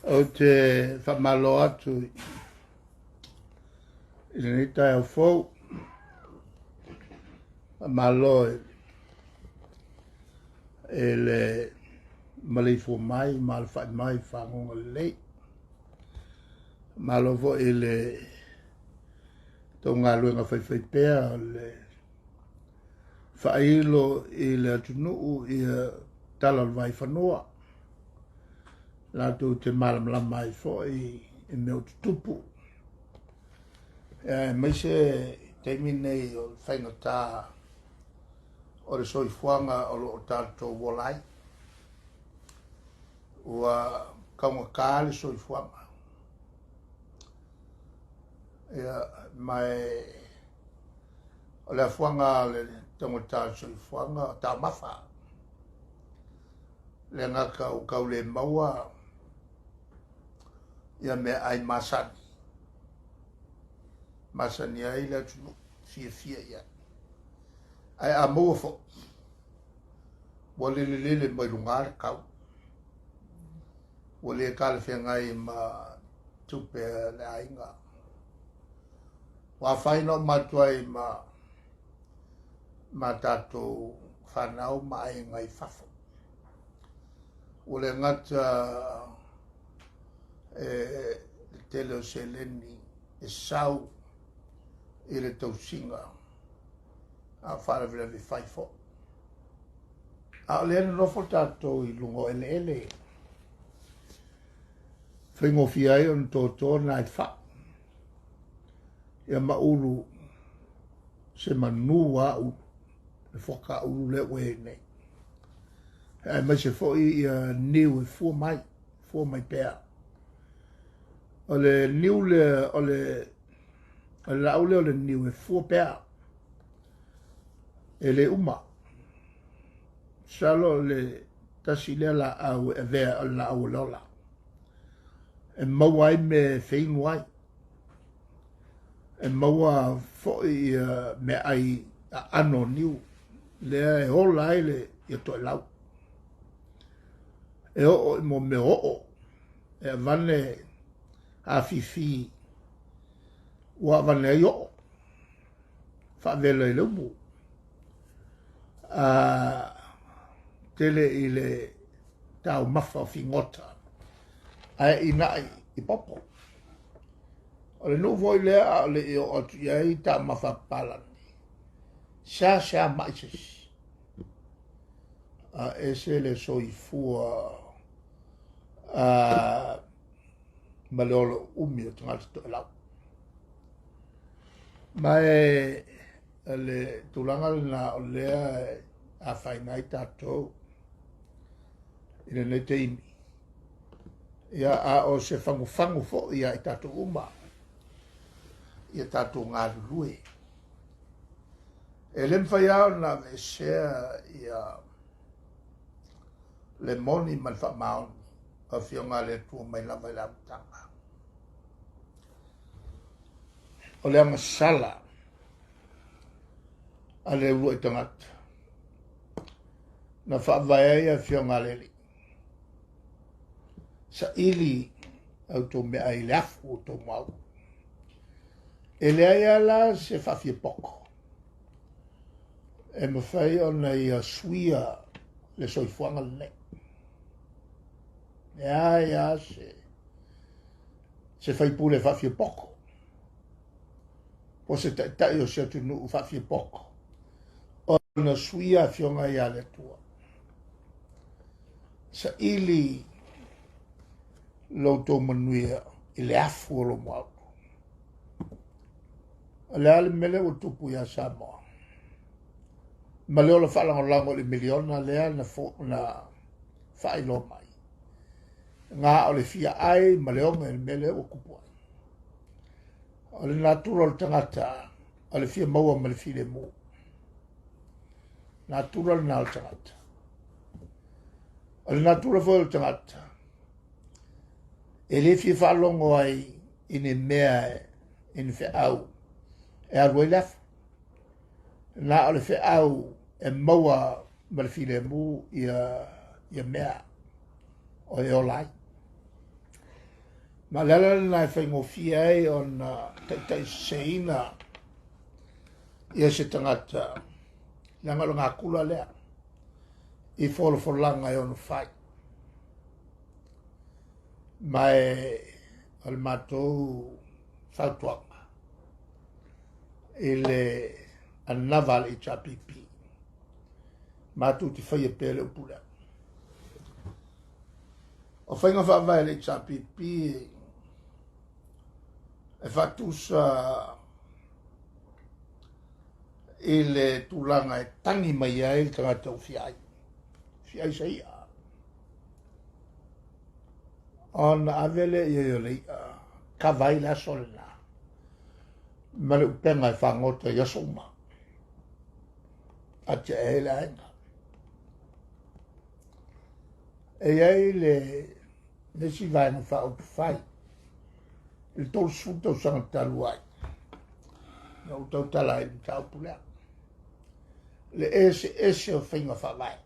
Ou te faamalo atu i lenei taeao fou. Faamalo i le maleifua mai ma alafai mai i faguga lelei. Faamalo foi i le tou galuega faifaipea o le faailo i le atunuu ia tala o le vaifanua. Latou te malamalama ai foi i mea o tutupu. Aemaise taimi nei o le faigata o le soifuaga o lo o tatou ola ai. Ua taugata le soifuaga. Ia, ma o le afuaga o le taugata o le soifuaga o taumafa. Le gata ua tau le maua ia meaai masani, masani ai le atunuu fiafia i ai. Ae a maua foi, ua lelelele mai luga le tau. Ua le talafeagai ma tupe a le aiga. Ua afaina uma atu ai ma ma tatou fanau ma aiga i fafo. Ua le gata e le tele o seleni e sau i le tausiga a o faalavelave fai foi. A o lea nonofo tatou i luga o eleele, faigofie ai ona toto nai fai ia ma ulu se manu a ulu, le foka ulu lea ua i ai nei. Aemaise foi ia niu e fua mai, fua mai pea. O le niu lea, o le laau lea o le niu e fua pea. E le uma. Masalo o le tasi lea laau e avea o le laau o le ola. E maua ai mea e feinu ai. E maua foi ia meaai aano o niu lea e ola ai le ia toelau. E oo i mo mea oo e avane afifi ua avane ai oo faavela i le umu. A tele i le taumafa o figota ae inai i popo. O le nuu foi lea a o le i oo atu i ai taumafa a papalagi, seasea mai se isi. A ese le soifua a ma le ola umi o tagata toelau. Ma e le tulaga lena o lea e afaina ai tatou i lenei taimi. Ia, a o se fagufagu foi ia i tatou uma, ia tatou galulue. E le mafai lava ona aveesea ia le moni ma le faamaoni o Afioga a le Atua mai lava i le amataga. O le agasala a le uluai tagata na faavae ai Afioga a le Alii. Saili a outou meaai i le afu o outou mau. E leai lava la se faafiapoto e mafai ona ia suia le soifuaga lenei. Leai lava se se faipule faafiapoto po o se taitai o se atunuu faafiapoto ona suia afioga ia le Atua. Saili lo outou manuia i le afu o lou muaulu. O le a le mea lea ua tupu ia Samoa? Ma le ola faalagolago i le miliona lea na, fo, na faailoa mai. Na o le fia ai ma le oge le mea lea ua tupu ai. O le natura o le tagata, o le fia maua ma le filemu. Natura lena o le tagata. O le natura foi o le tagata, e le fia faalogo ai i ni mea i ni feau e alu ai le afu. Na o le feau e maua ma le filemu ia, ia mea o e ola ai. Ma o le ala lena e faigofie ai ona taitaiseseina ia se tagata, leaga o le gakula lea i folafolaga e ono fai. Ma e o le matou fautuaga i le anava a le HRPP, matou te faia pea le upu lea. O faiga faavae a le HRPP e faatusa i le tulaga e tagi mai ai le tagata ua fia ai, fia ai se i'a. Ona ave lea i ai o le i'a, kava ai le aso lena ma le upega e fagota i aso uma, atiae ai le aiga. E i ai le isi Vaega Faaupufai i le 30 tausaga talu ai, na ou tautala ai i le mataupu lea, le eseese o faiga faavae.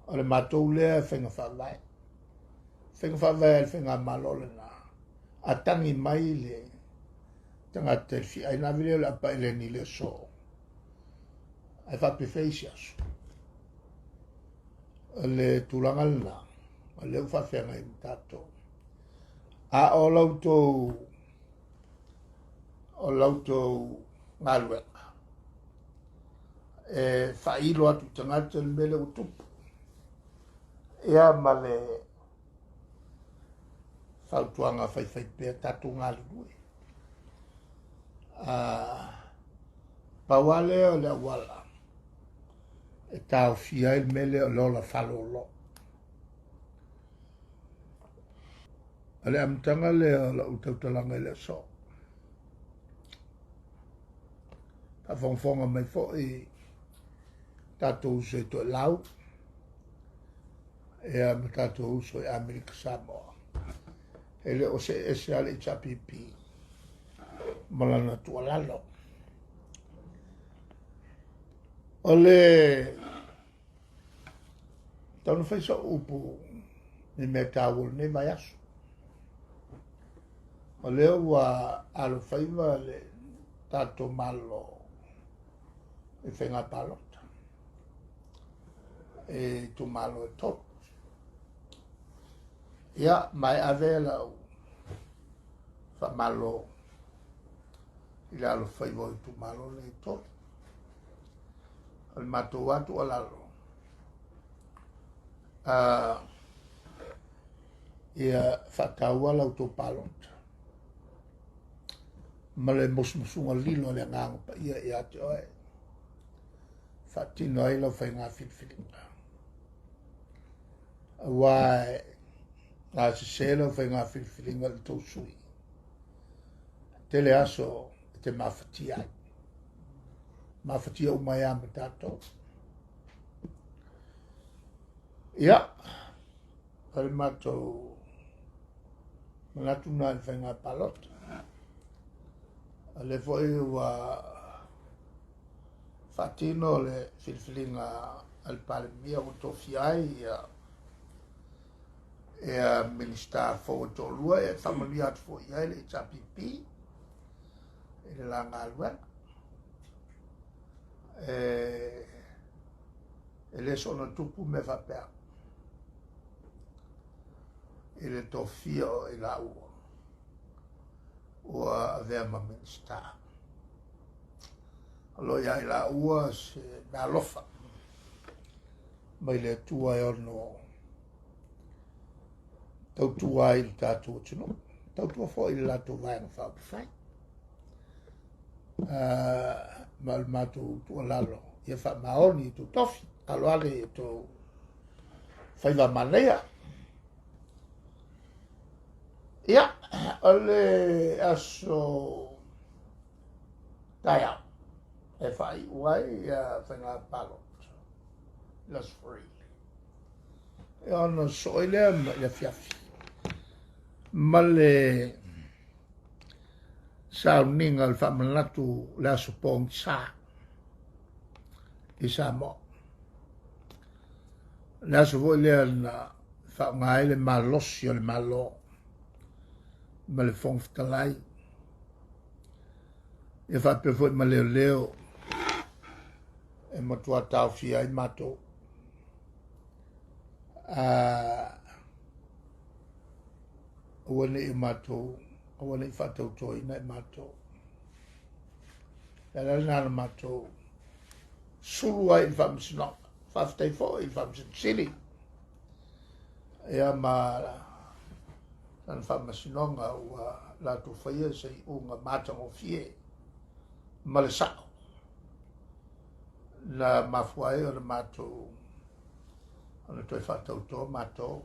O le matou lea faiga faavae, faiga faavae a le faigamalo lena, a tagi mai le tagata i le fiai, ona ave lea o le apa eleni i le aso, ae faapefea isi aso. O le tulaga lena, o lea ua faafeagai ma tatou. A o la outou o la outou galuega e faailo atu i tagata le mea lea ua tupu, ia ma le fautuaga faifaipea tatou galulue. Pau lava lea o le auala e taofia ai le mea lea o le ola faalolo. O le amataga lea o lau tautalaga i le aso. Faafogafoga mai foi tatou uso i Toelau ia ma tatou uso i Amerika Samoa. E le o see ese lava le HRPP ma lana tuualalo. O le tau na fai sa'u upu i mea taua o lenei vaiaso. O lea ua alofaiva le tatou Malo i faiga palota i itumalo e tolu. Ia, ma e ave lau faamalo i le alofaiva o itumalo nei e tolu. O le matou lava tuualalo, ia faataua la outou palota ma le musumusuga lilo a le Agaga Paia ia te oe, faatino ai lau faiga filifiliga. Aua a sese lau faiga filifiliga i le tou sui, tele aso e te mafatia ai. Mafatia uma ai lava ma tatou. Ia, o le matou manatu lena i le faiga palota. O lea foi ua faatino le filifiliga a le Palemia ua tofia ai ia ia Minisita fou e toalua, e faamanuia atu foi i ai le HRPP i le la galuega. E le soona tupu mea faapea i le tofia o i laua ua avea ma Minisita. O lo o ia i laua se meaalofa mai le Atua e ono tautua ai i le tatou atunuu, tautua foi i le latou Vaega Faaupufai. Ma o le matou tuualalo, ia faamaoni i tou tofi, aloale i tou faiva manaia. Ia, o le aso taeao e faaiu ai ia faiga palota, le aso Faraile. Ia ona sosoo ai lea ma le afiafi ma le sauniga o le faamanatu le aso pogisa i Samoa. Le aso foi lea na faaaoga ai le malosi o le Malo. ma le Fofoga Fetalai, ia faapea foi ma leoleo e matua taofia ai matou. Aua ne i matou, aua ne i faatautoina i matou. Le ala lena na matou sulu ai i le faamasinoga. Faafetai foi i le Faamasino Sili ia ma lana faamasinoga ua latou faia se iuga matagofie ma le sa'o na mafua ai ona matou ona toe faatauto matou.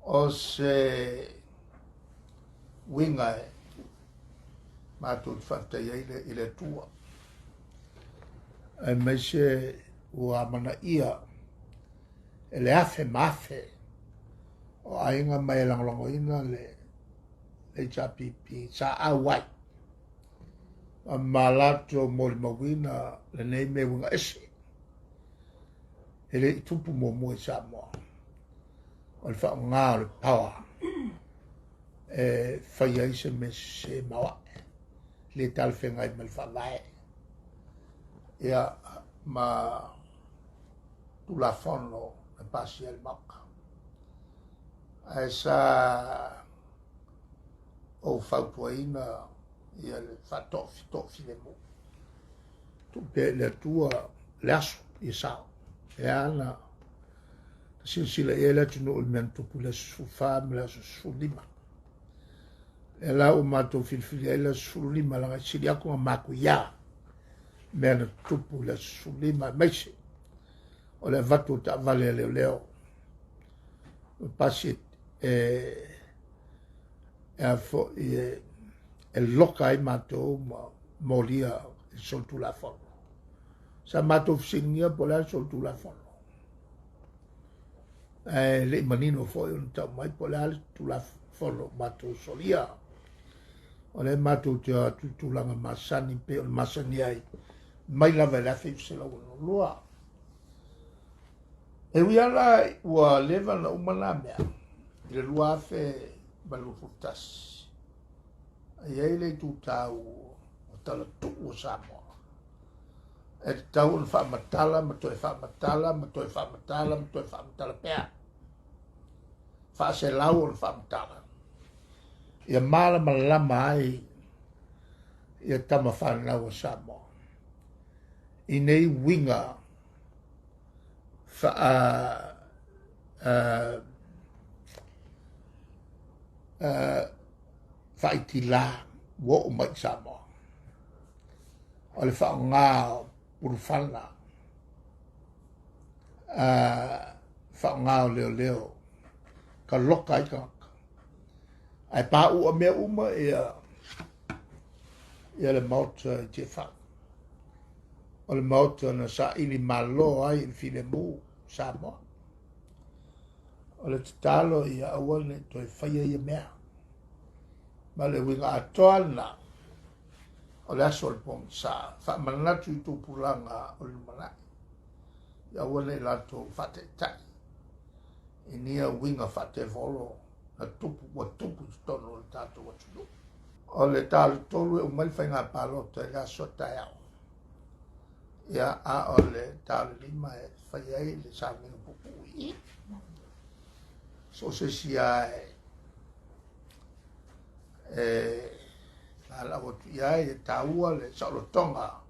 O se uiga e matou te faafetai ai i le Atua, aemaise ua amanaia e le afe ma afe o aiga ma e lagolagoina le HRPP sa auai ma latou molimauina lenei mea uiga ese e le i tupu muamua i Samoa, o le faaaoga o le power e fai ai se mea sese maoae le talafeagai ma le faavae ia ma Tulafono na pasia e le Maota. Ae sa ou fautuaina ia le faatoafilemu. Tuu pea i le Atua le aso ia sao. E ala na silasila i ai le atunuu i le mea na tupu i le aso 14 ma le aso 15. Lea la ua matou filifili ai le aso 15 leaga e sili atu ona matuia mea na tutupu i le aso 15, aemaise o le avatu o taavale a leoleo ma pasi e a foi e loka ai matou ma molia i le solitulafono. Sa matou fesiligia po o le a le solitulafono, ae le i manino foi ona tau mai po o le a le tulafono matou solia. O lea matou te o atu i tulaga masani pei ona masani ai mai lava i le 1962. E ui lava la ua leva ona uma na mea i le 2021, e i ai le itutau o talatuu o Samoa e tatau ona faamatala ma toe faamatala ma toe faamatala ma toe faamatala pea, faaselau ona faamatala ia malamalama ai ia tama fanau a Samoa i nei uiga faa faaitila ua oo mai i Samoa. O le faaaoga o pulufana, faaaoga o leoleo, ka loka ai tagata. Ae paua mea uma ia le Maota i Tiafau. O le Maota na saili malo ai i le filemu Samoa. O le tatalo ia aua ne i toe faia ia mea. Ma le uiga atoa lena o le aso o le pogisa, faamanatu i tupulaga o le lumanai, ia aua ne i latou faataitai i nia uiga faatevolo na tupu, ua tupu i totonu o le tatou atunuu. O le talu tolu e uma ai le faiga palota i le aso a taeao, ia a o le talu 5 e fai ai le sauniga puupuu i i. So se isi lava e valaau atu i ai, e taua le saolotoga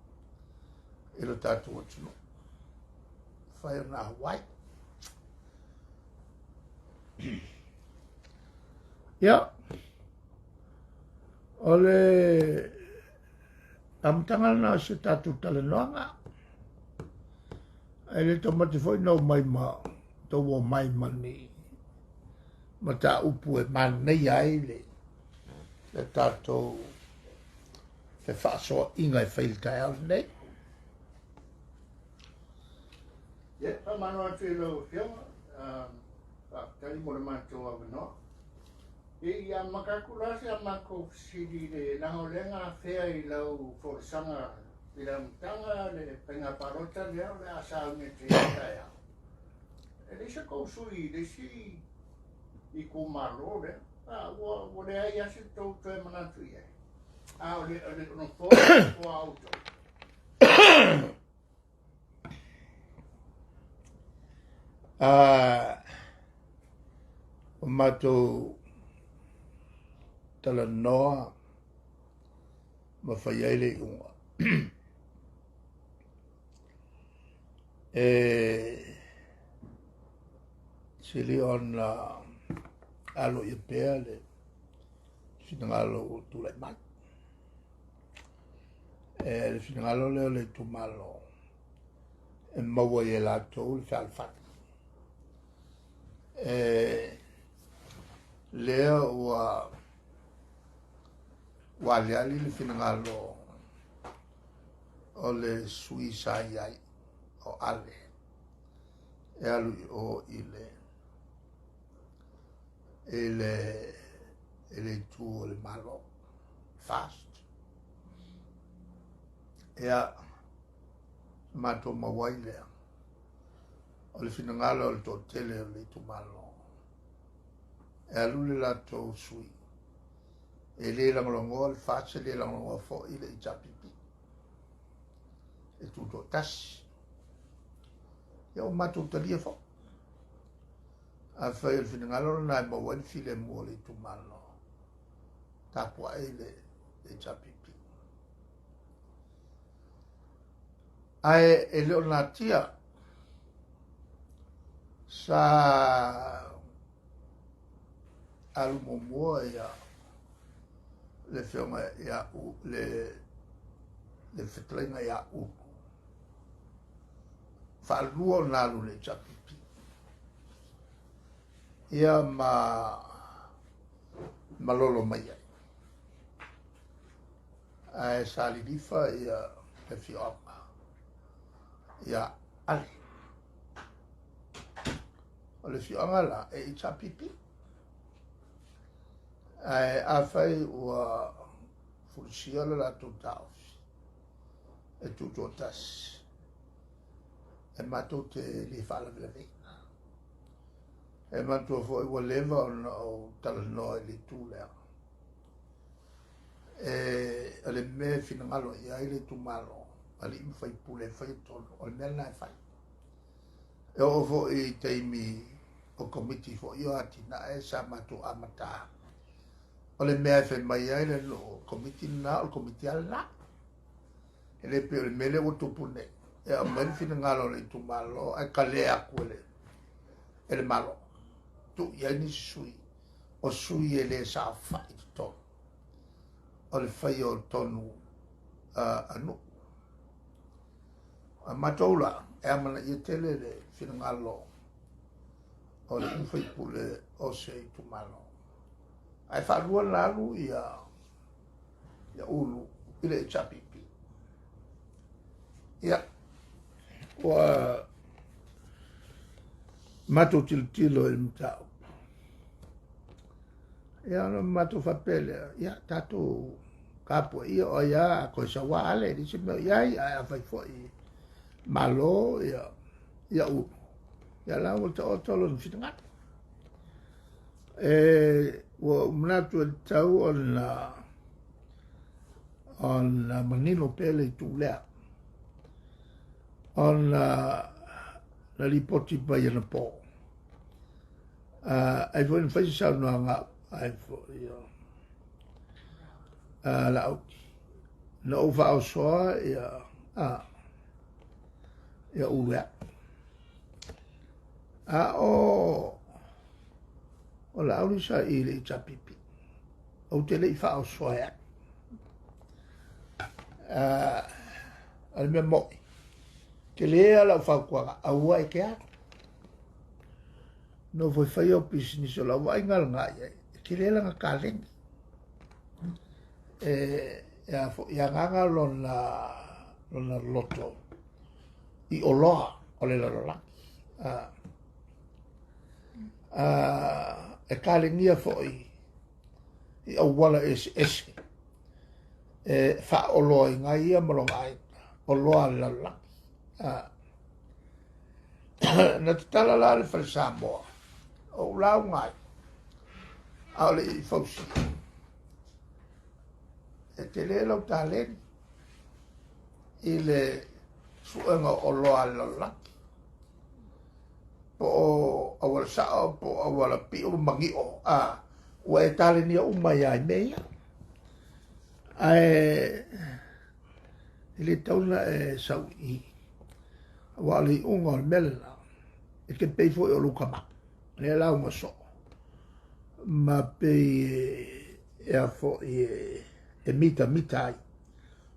i lo tatou atunuu. Fai ona auai. Ia, o le amataga lena o se tatou talanoaga. Ae le taumate foi na omai ma tou omai ma ni mataupu e manaia ai le tatou fefaasoaaiga e fai i le taeao lenei. Ia, faamalo atu i lau Afioga, faafetai mo le matou avanoa. E i amata atu la se a matou fesili i le leaga o lea na afea i lau folasaga i le amataga le faiga palota lea o le a sauni atu ai i taeao. E leai se tou sui i le isi itumalo lea. A ua ua leai lava se tou toe manatu i ai. A o le o le nofoa o le nofoa a outou. A o matou talanoa ma fai ai le iuga. E sili ona alo ia pea le finagalo ua tulai mai. E le finagalo lea o le itumalo e maua i e latou le fealofani. E lea ua ua aliali le finagalo o le sui sa i ai o Ale e alu i o i le i le i le itu o le Malo fast. Ia, matou maua ai lea o le finagalo o le toatele o le itumalo e alu le latou sui e le lagolagoa le FAST, e le lagolagoa foi le HRPP. E tutoatasi. Ia ua matou talia foi. Afai o le finagalo lena e maua ai le filemu o le itumalo, tapuai le HRPP. Ae e le o natia sa alu muamua ia le afioga ia u le le fetalaiga ia Ulu. Faalua ona alu le HRPP. Ia ma malolo mai ai. Ae sa lilifa ia le afioaga ia Ale. O le afioaga la e HRPP. Ae afai ua fulisia le latou taofi e tutoatasi, e matou te le faalavelaveina. E manatua foi ua leva ona ou talanoa i le itu lea. E, o le mea e finagalo i ai le itumalo, alii ma faipule e faia tonu, o le mea lena e fai. E oo foi i taimi o komiti foi o atinae sa matou amata. O le mea e fai mai ai le nuu, komiti lena, o le komiti lava lena. E le pei o le mea lea ua tupu nei. E aumai le finagalo o le itumalo ae kalea atu e le, e le Malo. Tuu i ai nisi sui, o sui e le saofai i totonu o le faia o tonu a nuu. A matou la, e amanaia tele le finagalo o le faipule o se itumalo. Ae faalua ona alu ia, ia Ulu i le HRPP. Ia, ua matou tilotilo i le mataupu. Ia, ona matou faapea lea, ia, tatou tapuaia o ai lava a toe sau lava Ale, e leai se mea o i ai, ae afai foi malo ia, ia Ulu, ia la ua taoto lona finagalo. E, ua ou manatu e tatau ona ona manino pea le itu lea ona na lipoti mai anapo ai foi na fai se saunoaga ai foi o Laauli na ou faaosoa ia ia Ulu e au a o o Laauli sa i le HRPP ou te le i faaosoa e au. O le mea moʻi, tele lava lau fautuaga, aua e te alu. Nofo e fai au pisinisi, o lau vaaiga lena i ai, e tele lana taleni. E, e a foi, e agaga lona, lona loto i oloa o le lalolagi. E talenia foi i auala eseese e faaoloaina ai ia ma lona aiga, oloa a le lalolagi. Na tatala la le fale Samoa, o ou lauga ai. A o le i fausia, e tele lau taleni i le suega o oloa a le lalolagi. Po o auala sao, po o auala pio ma manio, a ua e talenia uma ia i mea ia. Ae e le tatau ona e sau i i, aua o le iuga o le mea lena, e te pei foi o lou tama, lea e lauga soo, ma pei e a foi e mitamita ai.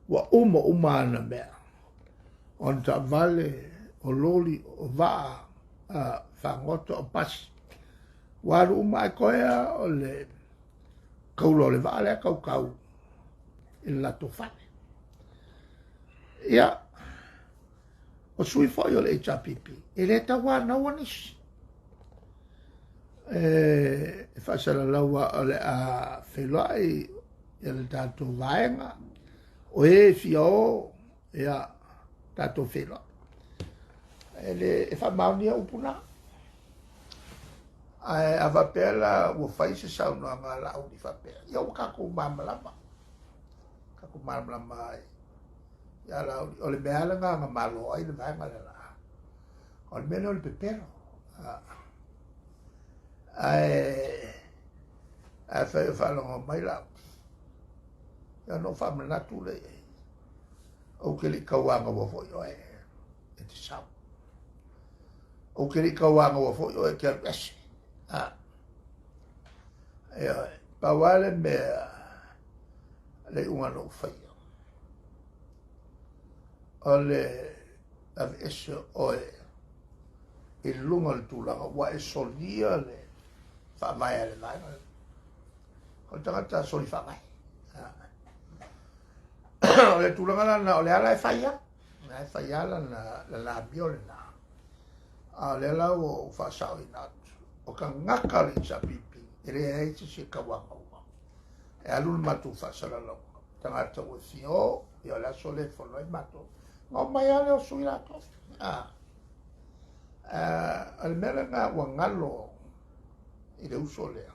Ua uma uma ana mea, o ana taavale, o loli, o vaa, a fagota, o pasi. Ua alu uma ae toe lava o le kaula o le vaa lea kaukau i le latou fale. Ia, o sui foi o le HRPP, e le tauanaua nisi. E faasalalau o le a feiloai ia le tatou vaega, o e fia o, ia, tatou feiloai. E le e faamaonia upu na. Ae a faapea la ua fai se saunoaga a Laauli faapea, ia ua tatou malamalama. Tatou malamalama ai. Ia Laauli, o le mea lava lena na malo ai le vaega lena. O le mea lea o le pepelo. Ae afai o faalogo mai Laauli, ia ona ou faamanatu lea i ai. Ou te le i tauanaua foi oe e te sau. Ou te le i tauanaua foi oe e te alu ese. Ioe, pau lava le mea le iuga na ou faia, o le aveese oe i luga o le tulaga ua e solia le faavae a le vaega. O le tagata soli faavae. O le tulaga lana, o le ala e fai lava. E fai lava lana amio lena. A o lea la ua ou faasaoina atu, o tagata o le HRPP, e leai se isi e tauanaua. E alu le matou faasalalauga, tagata ua fia o, ia o le aso lea e fono ai matou. Na omai lava lea o sui latou. O le mea lena ua galo i le uso lea.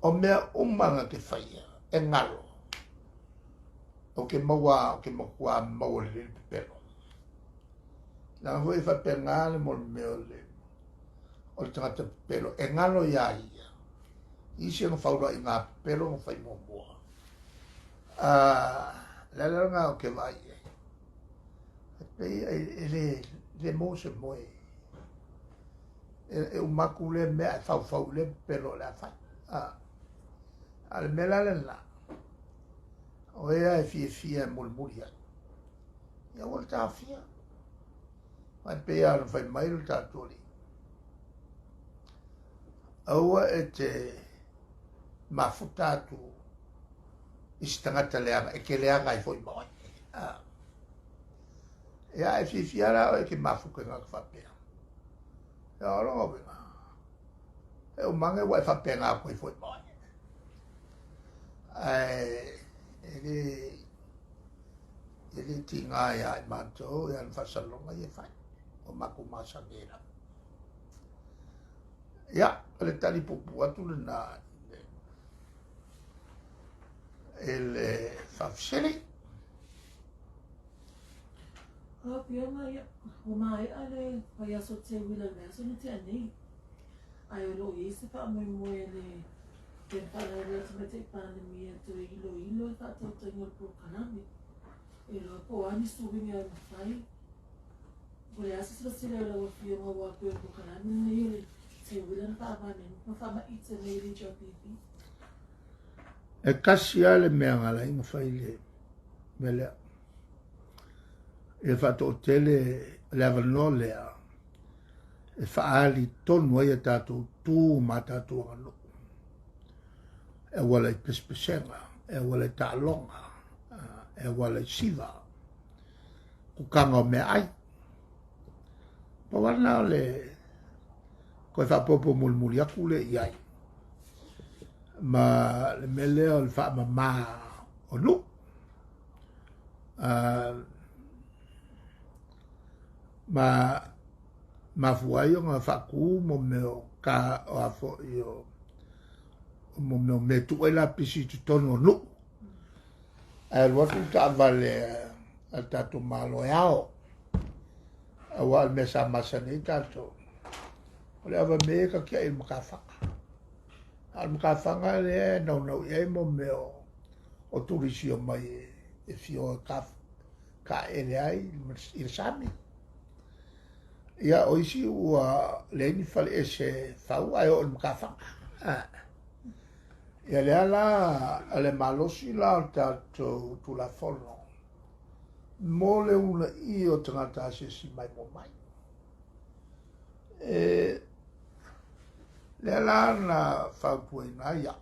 O mea uma na te faia, e galo. Ou te maua, ou te matua maua lelei le pepelo. Leaga foi e faapena le mea o le o le tagata pepelo, e galo iā ia. Isi na faulaiga pepelo na fai muamua. Le ala lena ou te vaai i ai. E pei e le maua se moe. E uma atu lea mea ae faufau i lea pepelo o le a fai. A o le mea la lena, o ea e fiafia e mulimuli ai. Ia ua le taofia. Ae pei lava ona fai mai le tatou Alii, aua e te mafuta atu i se tagata leaga, e te leaga ai foi ma oe. Ia, e fiafia la oe e te mafuta i tagata faapea. Ia, o lona uiga, e uma ane ua e faapena atu ai foi ma oe. Ae e le e le tiga ia i matou ia na faasalaloga ia e fai o matou masani ai lava. Ia, o le tali puupuu atu lena i le faafesili. Lau Afioga, ia, ua maea le vaiaso teuila i le aso na tea nei, ae o lo o i ai se faamoemoe a le Pei ona faalauiloa e le Tamaitai Palemia e toe iloilo le faatautaiga o le polokalame. E iloa po o a ni suiga e mafai. Po o le a se silasila i lau Afioga aua pei o le polokalame lenei o le teuila na faavae ma faamaite nei e le HRPP. E tasi lava le mea na ala ai ona fai le mea lea. Ia faatoatele le avanoa lea e faaali tonu ai a tatou tu ma a tatou aganuu e auala i pesepesega, e auala i taaloga, e auala i siva, kukaga o meaai. Pau lava lena o le toe faaopoopo mulimuli atu lea i ai ma le mea lea o le faamama o nuu. Ma mafua ai ona faatu mo mea o ka o a foi o O mea o mea e tuu ai lapisi i totonu o nuu. Ae alu atu le taavale a le tatou Malo e ao. Aua o le mea sa masani ai tatou, o le ava mea e tatiai i le matafaga. A o le matafaga lea e naunau i ai mo mea o turisi omai e fia o e taele ai i le sami. Ia, o isi ua leai ni faleese e fau ae oo i le matafaga. Ia lea la, o le malosi la o le tatou Tulafono mo le uunaia o tagata asiasi maimoa mai. E, lea la na fautuaina ai au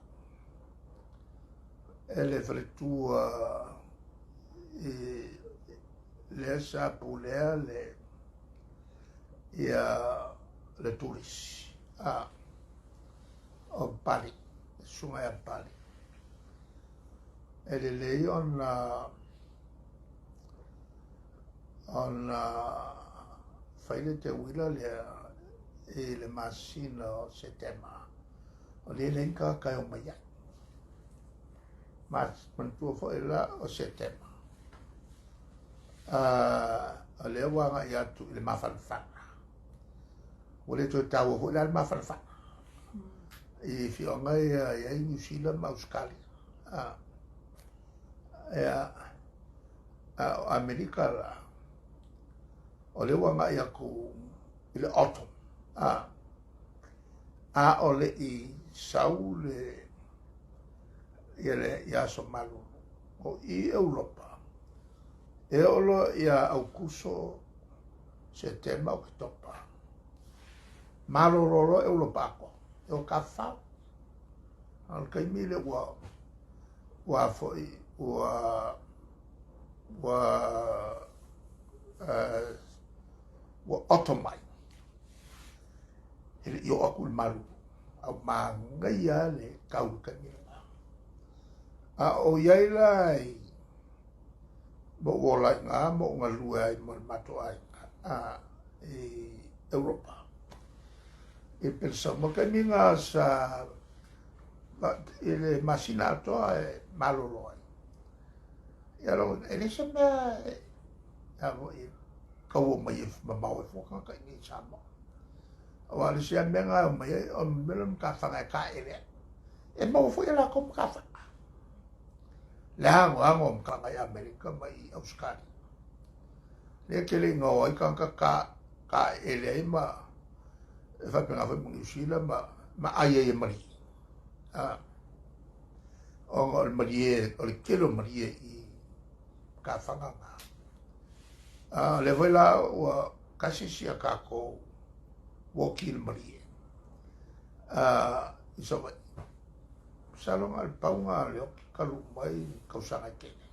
e le faletua i lea sa pulea le ia le turisi a o Pali, le susuga ia Pali. E lelei ona ona fai le teuila lea i le masina o Setema, o lea e leai ni tagata e omai ai. Manatua foi la o Setema, o lea ua agai atu i le mafanafana. Ua le toe taua foi la le mafanafana i afioaga ia e i ai Niu Sila ma Ausetalia. Ia, a o Amerika la, o lea ua agai atu i le autumn, a o le i sau le ia le i aso malulu. O i Europa, e oo loa ia Aukuso, Setema, Oketopa, malolo loa Europa atoa, e o tafafao. A o le taimi lea ua ua foi ua ua ua oto mai e le i oo atu i le malulu, a ua manaia lava le tau i le taimi lena. A o i ai la i ma ou ola i ina ma ou galue ai ma le matou aiga i Europa i Pelesauma, taimi na sa i le masina atoa e malolo ai. Ia lou, e leai se mea e a foi tau omai e mamao ai fua tagata i inei i Samoa. Aua o le isi lava mea na e omai ai, o le mea lea o le matafaga e taele ai. E maua foi e latou matafaga. Le anoano o matafaga i Amerika ma i Ausetalia. Lea e tele ina o ai tagata taeele ai ma e faapena foi ma Niu Sila ma ma ai ai e malie. Ona o le malie, o le tele o malie i matafaga na. A o lea foi la ua tasi si a tatou ua oki i le malie i Savaii. Masalo na o le pau lena o le oki talu mai tausaga e tele.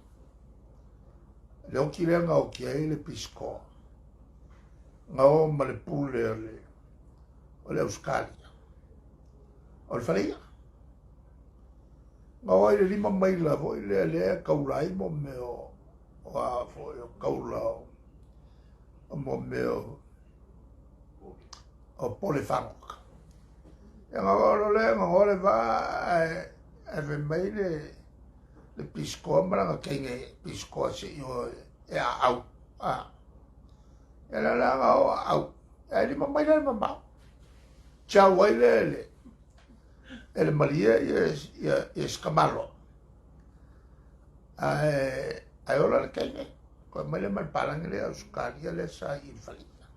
Le oki lea na oki ai le Peace Corps, na o ma le pule o le o le Ausetalia, o le faleia. Na o ai le 5 maila foi lea lea e taula ai mo mea o o a foi o taula o mo mea o pole fagota. Ia na o lea na o le vaa ae ae fai mai le le Peace Corps ma lana teine Peace Corps se'i o e aau. Ia la la na o aau. Ae 5 maila le mamao. Tiau ai le le e le malie ia ia ia sikamalo. Ae ae ola le teine. Koe mai le ma le palagi le Ausetalia lea sa i le faleia.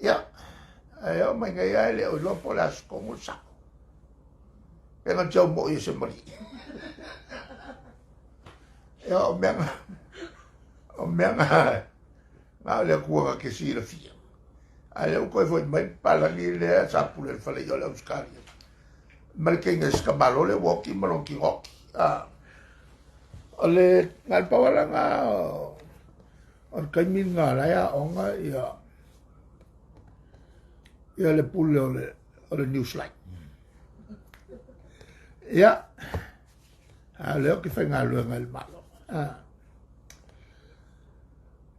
Ia, ae oo mai nei lava e le o iloa po o le aso tonu le sao. Pe na tiau moi e se malie. Ia, o mea na, o mea na, na o le Atua na te silafia. Ae lea ua toe foi mai le palagi lea sa pule i le faleia o le Ausetalia. Ma le teine sikamalo lea ua oti ma lona tino oti. O le, na o le pau lava lena o le taimi lena o la e aoga ia ia le pule o le o le Newsline. Ia, a o lea ou te faigaluega i le Malo.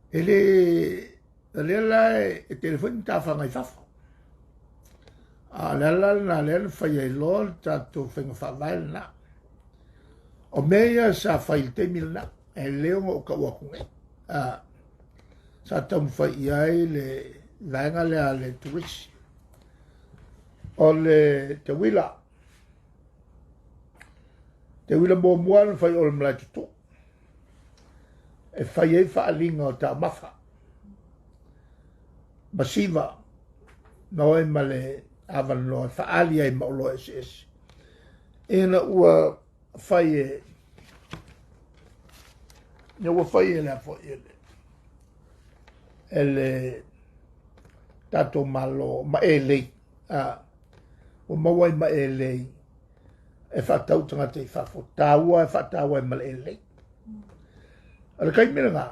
E le, o lea la e tele foi ni tafaga i fafo. A o le ala lena lea na fai ai loa le tatou faiga faavae lena. O mea ia sa fai i le taimi lena, e le ona ou tau atu nei. Sa taumafai i ai le vaega lea a le turisi. O le teuila, teuila muamua na fai o le malae tutu e fai ai faaaliga o taumafa masiva na oe ma le avanoa e faaali ai ma oloa eseese ina ua fai e ina ua fai e le a foi e le e le tatou Malo ma elei ua maua ai ma elei e faatau tagata i fafo taua e faataua ai ma le elei. O le taimi lena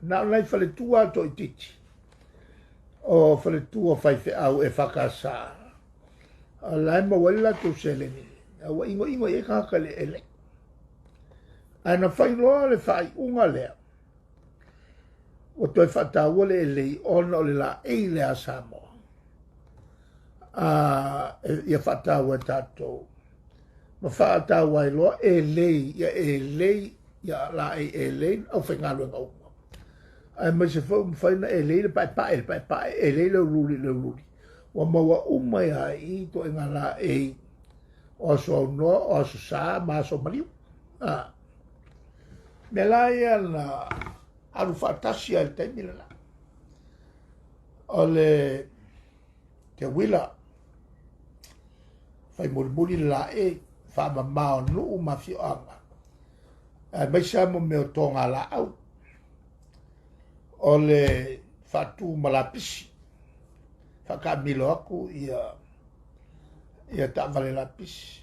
na o nai faletua toaitiiti o faletua faifeau e FKS o la e maua ai le latou seleni ua inoino i ai tagata i le elei. Ae na fai loa le faaiuga lea ua toe faataua le elei ona o le laei lea a Samoa ia faataua e tatou ma faataua ai loa elei ia elei ia laei elei aufaigaluega uma aemaise foi ua mafai ona elei le paepae le paepae elei le uliuli i le uliuli ua maua uma ai i i ituaiga laei o aso aunoa o aso sa ma aso maliu. Mea la ia na alu faatasi ai i le taimi lena. O le teuila, fai mulimuli le laei, faamama o nuu ma afioaga, aemaise lava mo mea o togalaau. O le faatu ma lapisi, faataamilo atu ia taavale lapisi.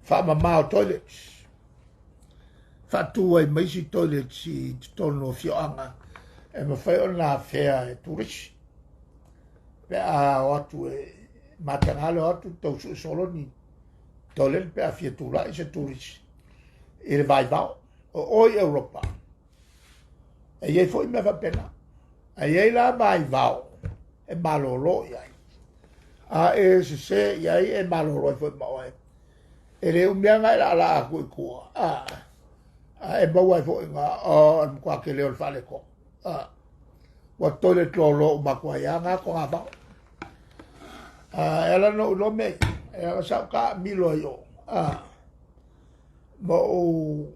Faamama o toilets, faatu ai ma isi toilets i totonu o afioaga e mafai ona afea e turisi pe a o atu e mataga le o atu tau sue solo ni toilet pe a fia tulai se turisi i le vaivao. O oe i Europa e i ai foi mea faapena, ae i ai la vaivao e malolo i ai, a e sese i ai e malolo ai foi ma oe. E le umi lava na e laalaa atu i tua, a e maua ai foi na o le matua tele o le faaletonu. Ua toilet lolo uma atu ai lava na togavao. E ala ona ou iloa mea ia, e ala sa ou taamilo ai i o, ma ou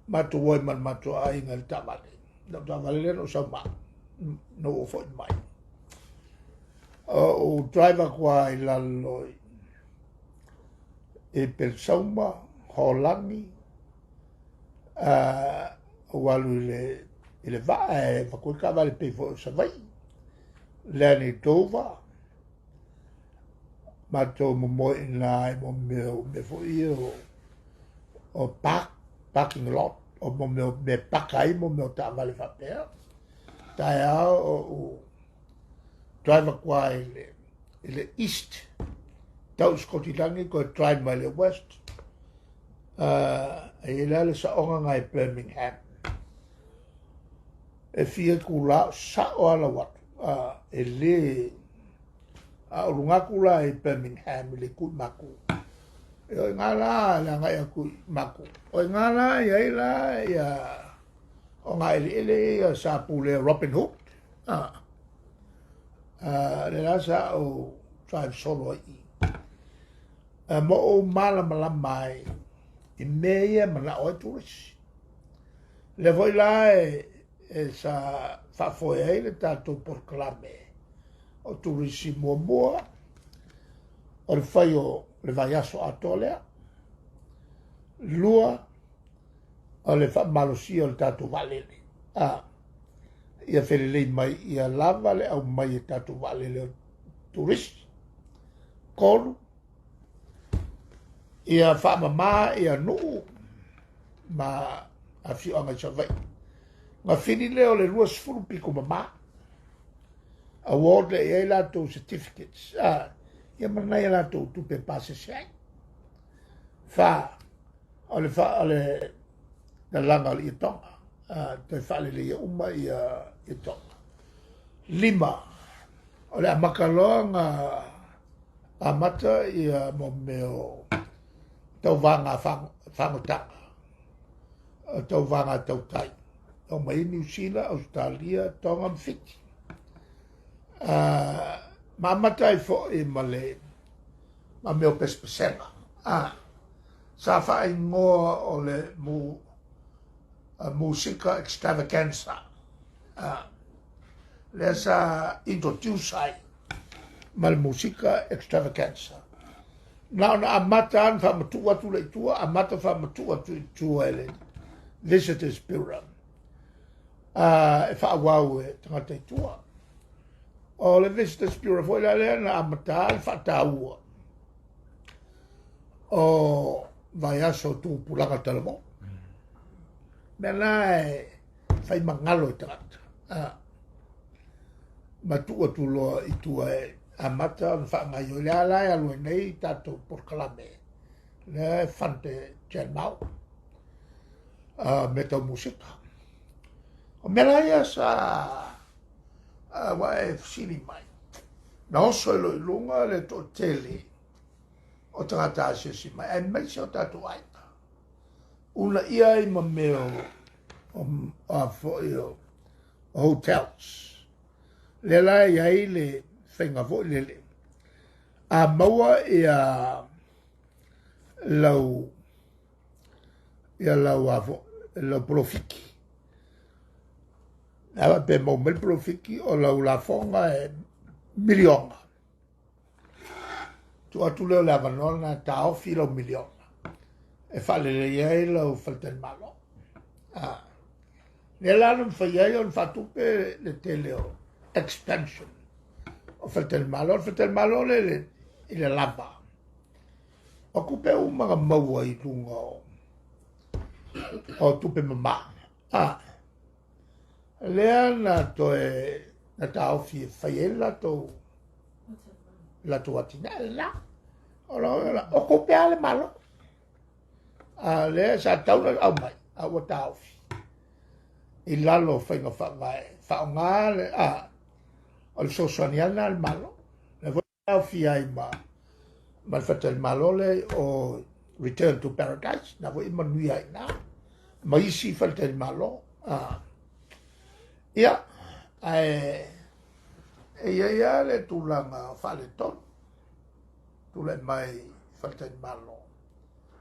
matou o ai ma le matou aiga i le taavale. Lau taavale lea na ou sau ma au, na ou foi mai. Ou drive atu lava i lalo i Pelesauma, Holani, ou alu i le vaa e avatu ai taavale pei foi o Savaii, land i Dover, matou momoe i ina i mo mea o mea foi ia o park, parking lot, o mo mea o mea e paka ai mo mea o taavale faapea. Taeao ou drive atu lava i le east, tau i Sikotilagi, toe drive mai le west. E i ai la le saoga na i Birmingham. E fia itula o sao lava lau atu. E le a o luga atu la i Birmingham i le itu i Maku. E o i ina la le agai atu i Maku. O i ina la i ai la ia o ngā eleele ia sa pulea Robin Hood. Le la sa ou drive solo ai i. Ma ou malamalama ai i mea ia e manao ai turisi. Lea foi la e sa faafoe ai le tatou polokalame o turisi muamua o le fai o le vaiaso atoa lea. Lua, o le faamalosia o le tatou vaalele. Ia felelei mai ia lava le aumai e tatou vaalele o turisi. Tolu, ia faamama ia nuu ma afioaga i Savaii. Na fili lea o le 20 pito mama. Award le i ai latou certificates. Ia ma nai a latou tupe pasese ai. Fa, o le fa, o le lalaga o le ietoga. Toe faaleleia uma ia ietoga. Lima, O le amata loa na amata ia mo mea o tauvaga fagotaga, o tauvaga tautai, o mai Niu Sila, Ausetalia, Tonga ma Fiti. Ma amata ai foi ma le ma mea o pesepesega. Sa faaigoa o le Musika Extravaganza. Lea sa introduce ai ma le Musika Extravaganza. Na ona amata lava ona faamatuu atu lea i tua, amata faamatuu atu i tua e le Visitors Bureau e faaauau e tagata i tua. O le Visitors Bureau foi la lea na amata le faataua o vaiaso o tupulaga talavou. Mea la e fai magalo i tagata. Ma tuu atu loa i tua e amata ona faagaoioi. Lea la e alu ai nei tatou polokalame lea e fund e Jan Mao, mea tau musika. O mea la ia sa ua e fesili mai, na oso ai loa i luga le toatele o tagata asiasi mai, aemaise o tatou aiga. Uunaia ai ma mea o a foi o hotels. Lea la e i ai le faiga foi lele, a maua ia lau ia lau a foi lau polofiki, a faapea e maua mai le polofiki o lau lafoga e miliona, tuu atu lea o le avanoa lena e taofi lau miliona e faalelei ai lau faletalimalo. Lea la na mafai ai ona faatupe le tele o expansion o faletalimalo. O le faletalimalo le i le lava o tupe uma na maua i luga o tupe mama. Lea na toe na taofi e fai ai le latou atinae lena. O la o tupe a le Malo. A lea sa tau na aumai, a ua taofi i lalo o faiga faavae faaaoga le o le fesoasoani lava lena a le Malo. Lea foi taofi ai ma le faletalimalo lea o Return to Paradise, na foi e manuia ai na ma isi faletalimalo. Ia, ae e i ai lava le tulaga faaletonu tulai mai faletalimalo.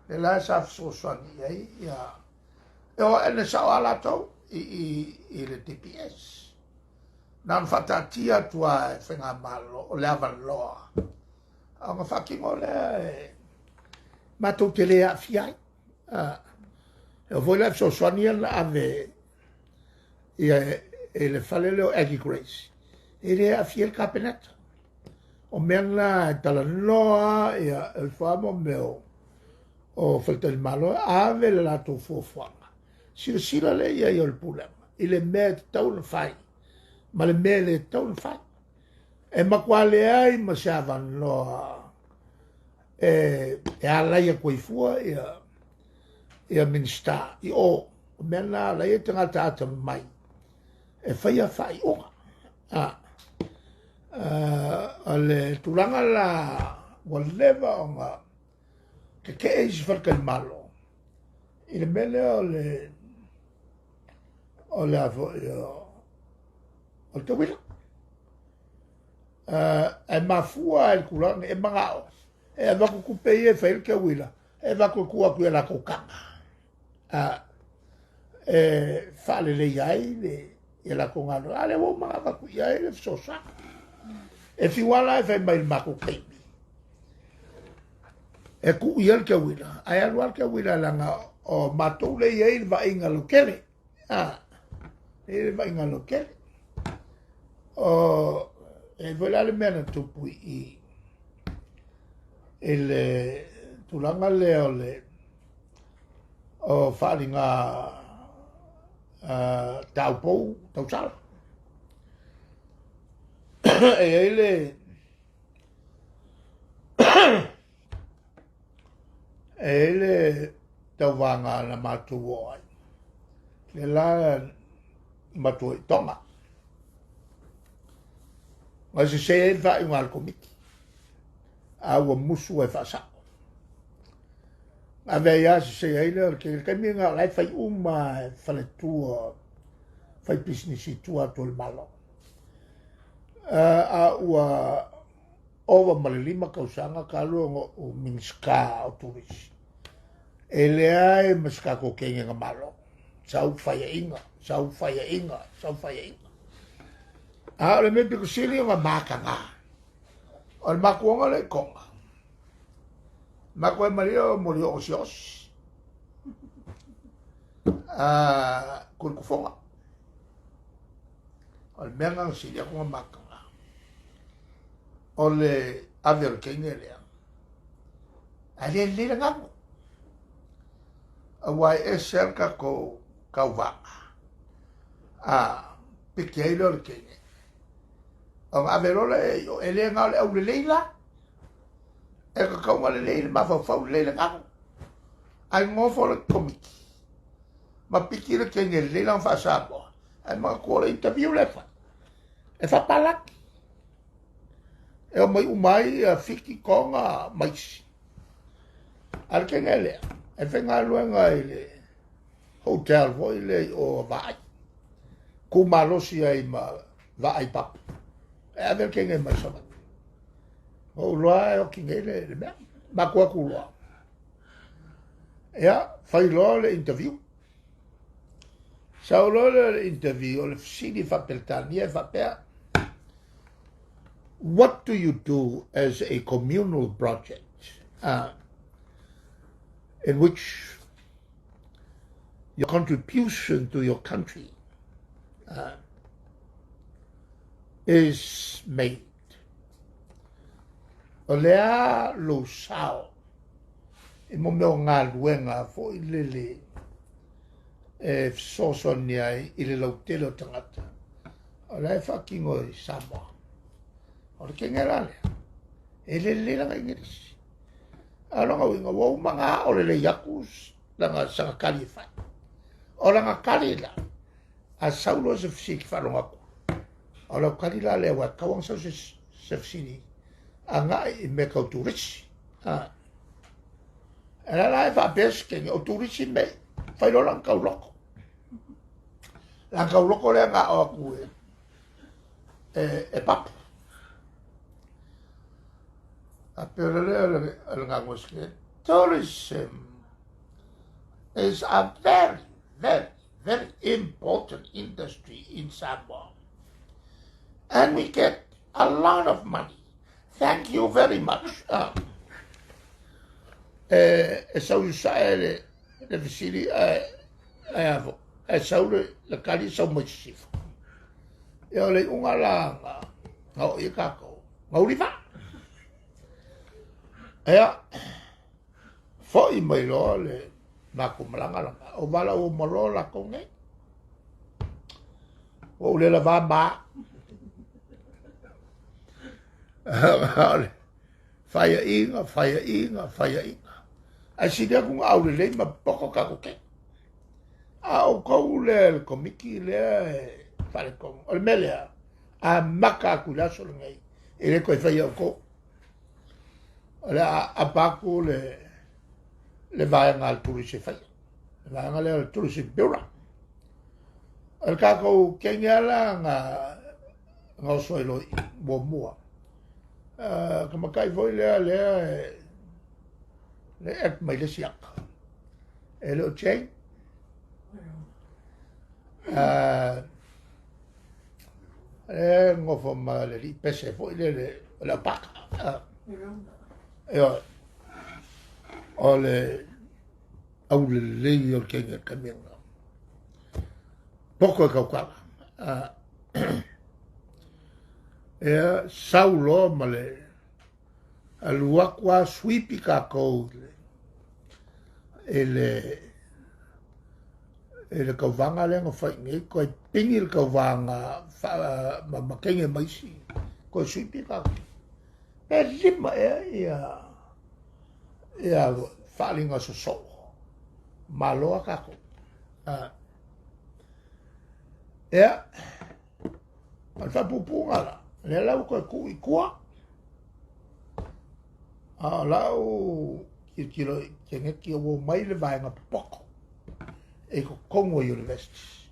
Lea la sa fesoasoani i ai ia e o ae na sao lava latou i le DPS. Na ona faataatia atu lava e faigamalo o le avanoa ona faatino lea e matou te le aafia ai. E oo foi la i fesoasoani ia na ave ia i le fale lea o Aggie Grace, e le aafia ai le Kapeneta. O mea na e talanoa ia e ifo lava mo mea o faletalimalo e ave le latou fuafuaga. Silasila lea i ai o le pulega i le mea e tatau ona fai ma le mea e le tatau ona fai. E matua leai ma se avanoa e alai atu ai fua ia Minisita i o. O mea na alai ai tagata atamamai e faia faaiuga. O le tulaga la ua leva ona tetee isi faletalimalo i le mea lea o le o le a foi o le tauila. Ae mafua i le tulaga e manao e avatu tupe ia e fai ai le tauila, e avatu e tuu atu i a latou taga e faaleleia ai le ia latou galuega. A lea ua uma ona avatu i ai le fesoasoani. E fiu lava la e fai mai i le matou taimi e tuu i ai le tauila, ae alu lava le tauila leaga o matou lea e i ai le vaaiga lautele. E i ai le vaaiga lautele. O e foi la le mea na tupu i i le tulaga lea o le o faaaliga taupou tausala. E i ai le e i ai le tauvaga na matou oo ai, lea la matou i Tonga. Na sesē ai le faaiuga a le Komiti, a ua musu ai faasao. Ave ai lava sesē ai lea o le tele taimi lena o la e fai uma e faletua fai pisinisi i tua atu o le Malo. A ua ova ma le 5 tausaga talu ona ou Minisita o Turisi, e leai ma se tatou kegega Malo. Sau faiaiga, sau faiaiga, sau faiaiga. A o le mea pito sili ona mataga, o le matuaga lea i Toga. Matua e malia o moli o osi. A kulikufoga. O le mea na sili aku na mataga. O le ave o le teine lea. Ae le lelei le galu. Aua e ese lava le tatou tauvaga. A piki ai lea o le teine. Ona ave loa lea i o, e le na o le aulelei la. E tatau ona lelei le mafaufau lelei le galu. Ae nofo le komiti ma piki le teine lelei lana faa-Samoa. Ae manatua o le interview lea e fai. E faapalagi. E omai uma ai ia Fiti, Toga ma isi. A o le teine lea, e faigaluega i le hotel foi lea i o Vaai. Kumalosi ai ma Vaai Papu. E ave le teine mai Savaii. Ou loa e oti nei le mea. Maku atu loa. Ia, fai loa le interview. Sau loa le interview o le fesili faa-Peretania e faapea, What do you do as a communal project in which your contribution to your country is made? O le a lou sao i mo mea o galuega foi lele e fesoasoani ai i le lautele o tagata o la e faatino i Samoa. O le kege la lea, e le lelei lana Igilisi. A o lona uiga, ua uma ona ao lelei atu lana sana tali e fai. O lana tali la, a sau loa se fesili faalogo atu. O lau tali la lea, ua tatau ona sau se fesili agai i mea tau turisi. E la la e faapea se kege, o turisi mei, fai loa lana tauloko. Lana tauloko lea na ao atu e papu. A pea o lea o le galuega se tourism is a very, very, very important industry in Samoa. And we get a lot of money. Thank you very much. E sau i sae le fesili e avo. E sau le kali sau mai sisifo. Ia o le iuga la nga o i kākou. Nga uliva. Ia, foi mai loa le makou malaga lana. O vala ua uma loa lakou nei. Ua ou le lavā ma. O le faiaiga, faiaiga, faiaiga. Ae sili atu nga aulelei ma poko tatou kei. A o kou lea le komiti lea e faaletonu. O le mea lea, amata atu i le aso lenei, e le toe faia outou. O le a apa atu le vaega a le turisi e faia. Le vaega lea o le Tourism Bureau. O le tatou kege ala nga oso ai loa i muamua. Ka matai foi lea lea e le act mai le isi aka. E le o Jane. E ngofo ma le li pese foi le le aupaka. E o le aulelei o le kege kamianga. Poko e kaukala. Ea sau loa ma le alu atu a sweepi kākou i le kauvaga lea na fai nei, koe pingi le kauvaga ma kege mai isi, koe sweepi kākou. E 5 ea ia faaaliga sosoo. Maloa kākou. Ea, o le faapupuga la. Lea la ua toe tuu i tua. A o lau tilotilo i keneti ua omai le vaega popoto e i totonu o universities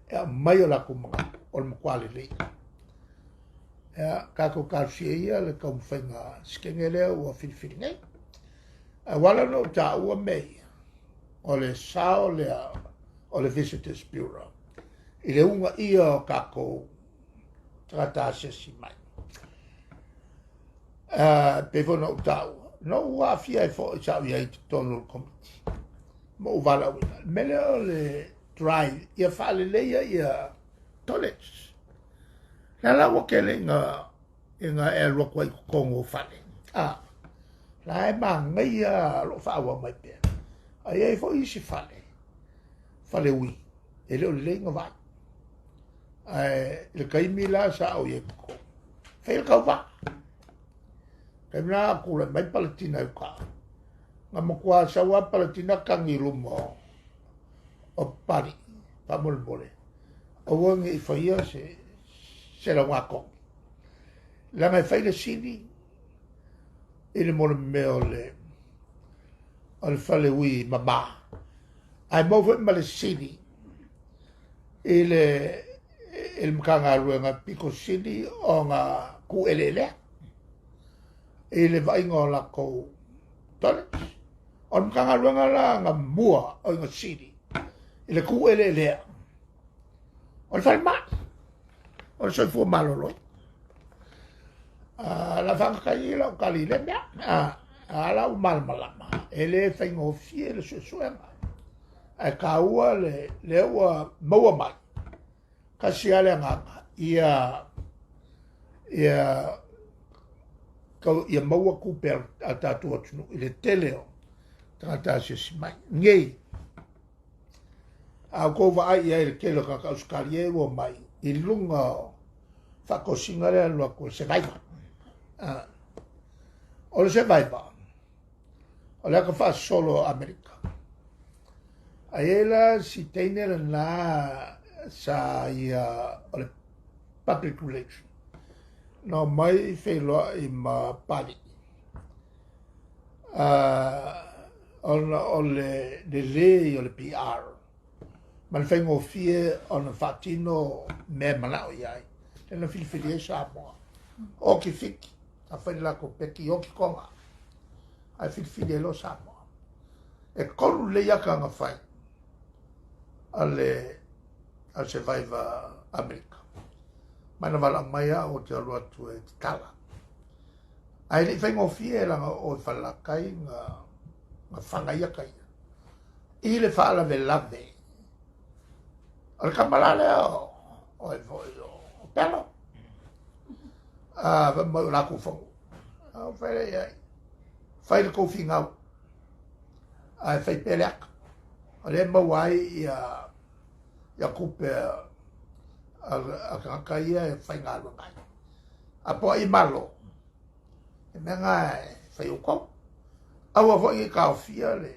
e aumai o latou manatu o le matua lelei. Ia, tatou talosia ia le taumafaiga sekenge lea ua filifili nei. Ae ua ala ona ou taua mea ia, o le sao lea o le Visitors Bureau i le uunaia o tatou tagata asiasi mai. Pei foi ona ou taua, na ou aafia ai foi sa ou i ai i totonu o le komiti ma ou valaauina. O le mea lea o le drive ia faaleleia ia toilets. Lea la ua tele ina e alu atu ai i totonu o fale, la e manaia o lo o faaauau mai pea. Ae i ai foi isi fale, fale ui, e le o lelei ona vaai. Ae i le taimi la sa ou i ai i totonu, fai le tauva. Taimi la a tulai mai Paletina i uta, na matua sau lava Paletina tagi i luma o Papalii, faamolemole, aua ne i faia se laugatonu. Leaga e fai le sili i le mo le mea o le fale ui mama, ae maua foi ma le sili i le Matagaluega pito sili ona tuueleelea i le vaaiga o latou toilets. O le Matagaluega la na mua o ina sili i le tuueleelea o le falemai, o le soifua maloloina. La faagatai i lau tali i lea mea. A la ua malamalama, e le faigofie le suesuega. Ae taua lea ua maua mai, tasi lava le agaga, ia maua tupe a tatou atunuu i le tele o tagata asiasi mai. Nei, a outou vaai i ai i le tele o tagata Ausetalia ua mai i luga o faatosina lea alu atu o le Survivor. O le Survivor, o le ata faasolo o Amerika. Ae i ai la si teine lena sa ia o le public relation. Na omai feiloai ma Papalii. Ona o le lelei o le PR ma le faigofie ona faatino mea e manao i ai. Lea na filifili ai Samoa. Oti Fiti, a fai le latou peki, oti Toga. Ae filifili ai loa Samoa. E tolu lelei ata na fai a le Survivor Amerika. Mai na valaau mai au ou te alu atu e tatala. Ae le i faigofie laga o i Falelatai na faga ia ata ia. I le faalavelave o le tama la lea o ai foi o Pelo. Fai mai o latou fanua. Ou fai lea i ai, fai le tou finau, ae fai pea le ata. O lea e maua ai ia tupe a tagata ia e faigaluega ai. A po ai malo, e mea na e fai outou. Aua foi ne i taofia le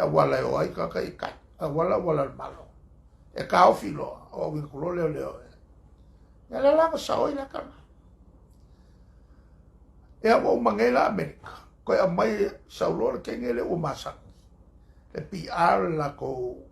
auala e o ai tagata i tai. Auala auala le malo. E taofi loa, o auina atu loa lea o leo. Ia lea la na sao ai le ata lena. Ia ua uma nei la Amerika, toe aumai sau loa le kenge lea ua masani. Le PR le latou